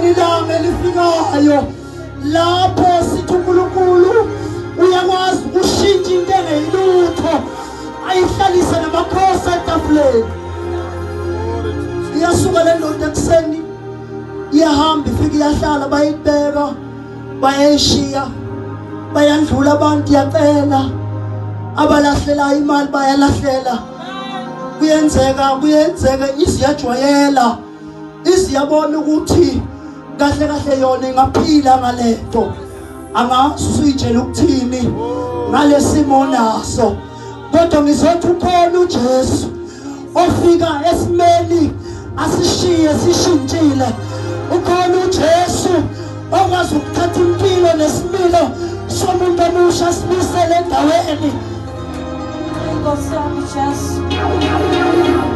Likhona ilanga elifikayo lapho sithi uNkulunkulu uyakwazi ukushintsha into engeyilutho ayihlalise namakhosi etafuleni. Iyasuka le ndoda ekuseni, iyahamba ifike iyahlala, bayibeka bayayishiya, bayandlula abantu, iyacela abalahlelayo imali bayalahlela. Kuyenzeka kuyenzeka, iziyajwayela, iziyabona ukuthi kahle kahle yona ingaphila ngalento. Angazi usuyitshela ukuthini ngalesimo naso, kodwa ngizothi ukhona uJesu ofika esimeni asishiye sishintshile. Ukhona uJesu okwazi ukuthatha impilo nesimilo somuntu omusha simisele endaweni. Nkosi yami Jesu.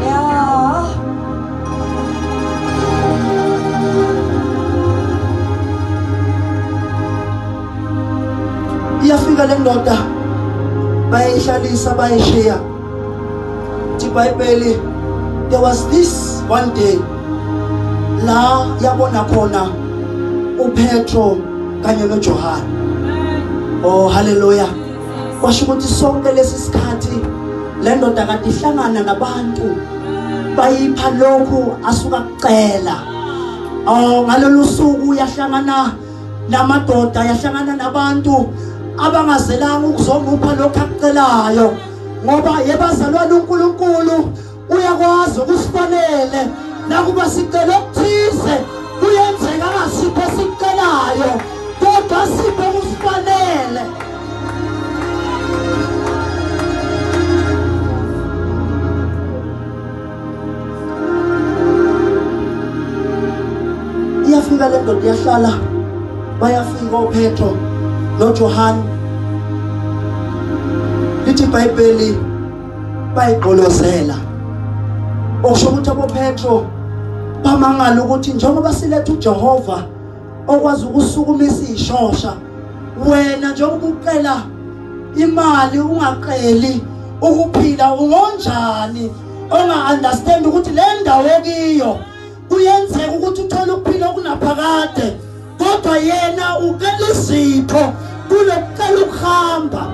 Yeah. Iyafika le ndoda, bayayihlalisa bayishiya. IBhayibheli, there was this one day la yabona khona uPetro kanye noJohane. Oh haleluya. Kwasho ukuthi sonke lesi sikhathi le ndoda kade ihlangana nabantu bayipha lokhu asuka kucela. Oh ngalolu suku yahlangana namadoda, yahlangana nabantu abangazelanga ukuzomupha lokhu akucelayo, ngoba yebazalwane uNkulunkulu uyakwazi ukusifanele nakuba sicela okuthize kuyenzeka angasipho esicelayo, kodwa sipho kusifanele. Iyafika le ndoda iyahlala, bayafika oPetro noJohane. Lithi iBhayibheli bayigqolozela, okusho ukuthi aboPetro bamangala ukuthi njengoba siletha uJehova okwazi ukusukumisa ishosha, wena njengoba ucela imali ungaqeli ukuphila, ungonjani onga-understand ukuthi le ndawo kiyo kuyenzeka ukuthi uthole ukuphila okunaphakade, kodwa yena ucela izipho kunokucela ukuhamba.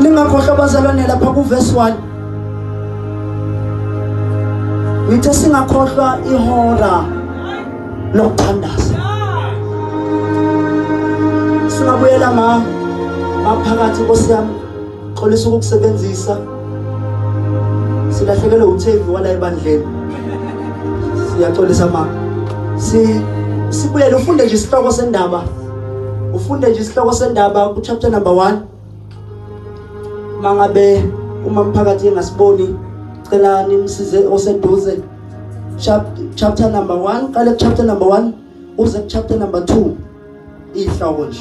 Ningakhohlwa bazalwane lapha kuverse 1 ngithe singakhohlwa ihora lokuthandaza. Singabuyela maphakathi Nkosi yami, xolisa ukukusebenzisa, silahlekelwe uThevi wala ebandleni, siyaxolisa ma. Sibuyele ufunde nje isihloko sendaba, ufunde nje isihloko sendaba ku chapter number 1. Mangabe uma mphakathi engasiboni, cela nimsize oseduze. Chapter number 1, qale chapter number 1 uze chapter number 2 ihloko nje.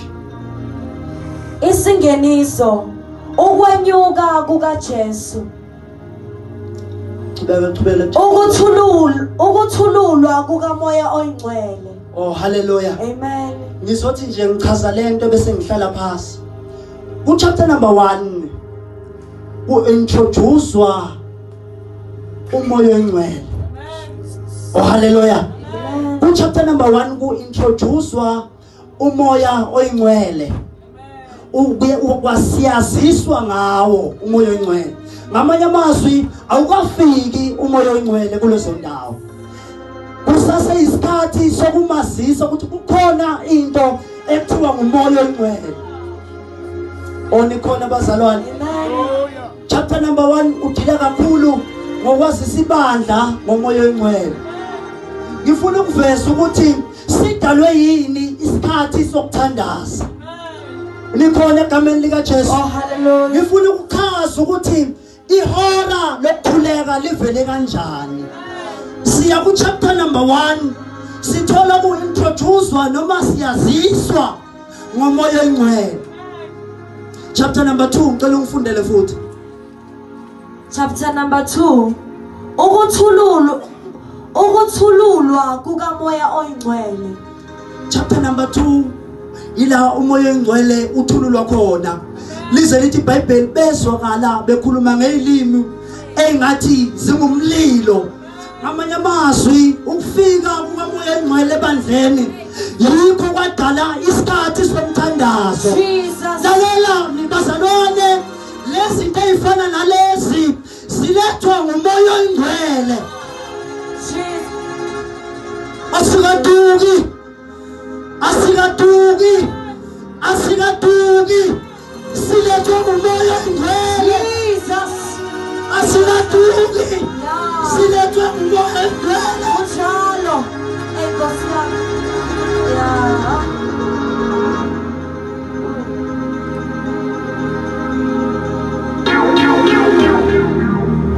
Isingeniso, ukwenyuka kukaJesu. Ukuthululwa kukaMoya oyiNgcwele. Oh haleluya. Amen. Ngizothi nje ngichaza lento bese ngihlala phansi. Ku chapter number 1 ku-introducewa uMoya oyiNgcwele. Oh haleluya. Ku chapter number 1 ku-introducewa uMoya oyiNgcwele. Ukwasiyaziswa ngawo uMoya oyiNgcwele. Ngamanye amazwi awukafiki uMoya oyiNgcwele kulezo ndawo. Kusase isikhathi sokumazisa ukuthi kukhona into ekuthiwa nguMoya oyiNgcwele. Onikhona bazalwane. Chapter number 1 udila kakhulu ngokwazisa ibandla ngoMoya oyiNgcwele. Ngifuna ukuveza ukuthi sidalwe yini isikhathi sokuthandaza. Nikhona egameni likaJesu. Oh haleluya. Ngifuna ukuchaza ukuthi ihora lokukhuleka livele kanjani. Siya ku chapter number 1 sithola ku-introducewa noma siyaziswa ngoMoya oyiNgcwele. Chapter number 2 ngicela ungifundele futhi. Chapter number 2 ukuthululwa kukaMoya oyiNgcwele. Chapter number 2 ila uMoya oyiNgcwele uthululwa khona. Lize lithi iBhayibheli bezwakala bekhuluma ngezilimi engathi zingumlilo. Ngamanye amazwi ukufika kukaMoya Oyingcwele ebandleni yikho kwadala isikhathi somthandazo. Lalela nibazalwane, lezi zinto ezifana nalezi zilethwa nguMoya Oyingcwele. Asikaduki, asikaduki, asikaduki, silethwa nguMoya Oyingcwele. Asikaduki, silethwa nguMoya